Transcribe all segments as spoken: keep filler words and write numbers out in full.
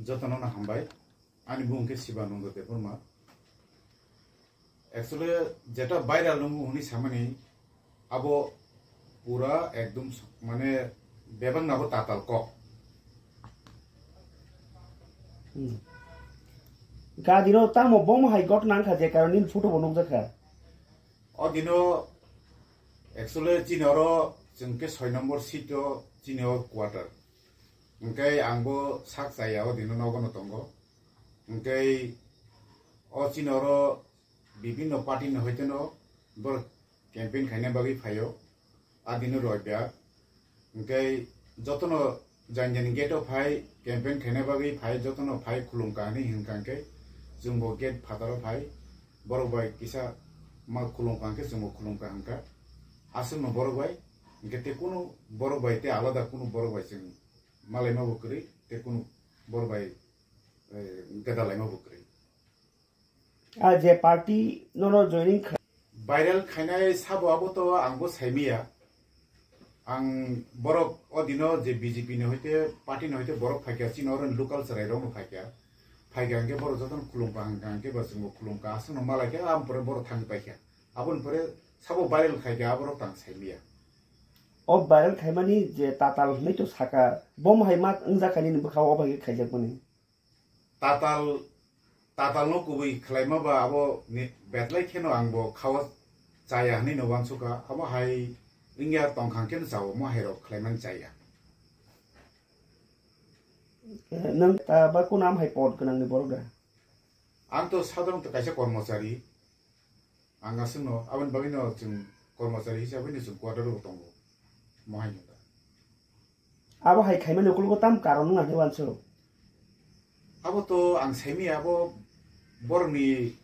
Jotono no hambai. Ani bung khe Sibananda Debbarma. Actually, jeta viral nungo hwnwi samani, abo pura ekdom s-, mane, bebak nabo tatal kok. Hmm. Gadiro tamo bom hai gotna wngkha je karon nini photo bo nukjakha. O dino actually chini oro chwng khe soi number seat o chini o quarter. Hwnkhe ang bo sak chaya o dino nogo no tongo. Hwnkhe o chini oro bibinno party ni hoiteno borok campaign khaina bagwi phaio, a dino roibya. Hwnkhe jotono jani jani gate o phai campaign khaina bagwi phai, jotono phai khulumkha hinwi hinkha hwnkhe chwngbo gate phataro phai, borok bai kisa ma khulumkha hwnkhe chwngbo khulumkha hwnkha. Aswkno borok bai hwnkhe tei kunu borok bai tei alada kunu borok bai chwng malaima bo kwrwi, tei kunu borok bai, eh, gwdalaima bo kwrwi. A je party nono joining kha- Viral khainai sabo abo to ang bo saimiya. Ang borok o dino je B J P ni hoite party ni hoite borok phaikya, chini oro local chwrai rok no phaikya. Phaikya hwnkhe borok jotono khulumkha hwnkha hwnkhe bo chwngbo khulumkha, aswkno malaikha, aboni pore borok thangwi paikha. Aboni pore sabo viral khaikha, aborok tang saimiya. O viral khaimani je tatal hwnwi to saka, bom hai ma wngjakha nini bwkhao o bai khe khaijakmani. Tatal, tatalno kubui khlaima ba abo ni betlai kheno ang bo khao chaya hwnwi no uansukha. Abo hai wngya tongkha hwnkhe no chao, mo hai rok khlaimani chaya. Nwng ta ba kunam hai pod gwnangni borok da? Ang to sadharanto kaisa kormochari. Ang aswkno aboni bagwino chwng kormochari hisabwino chwng quarter o tongo. Mo hai no da. Abo hai khaimani ukologo tam karon wngna hinwi uansuk? Abo to ang saimanya, abo borokni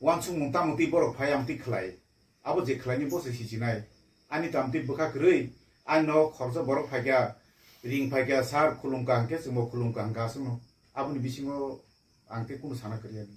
uansukmung tamo twi borok phai ang twi khlai. Abo je khlaini bo se sichinai. Ani tamo twi bwkha kwrwi, ani no khoroksa borok phaikha, ring phaikha, sir khulumkha hwnkhe chwngbo khulumkha hwnkha aswkno. Aboni bisingo ang tei kunu sana kwrwi ani.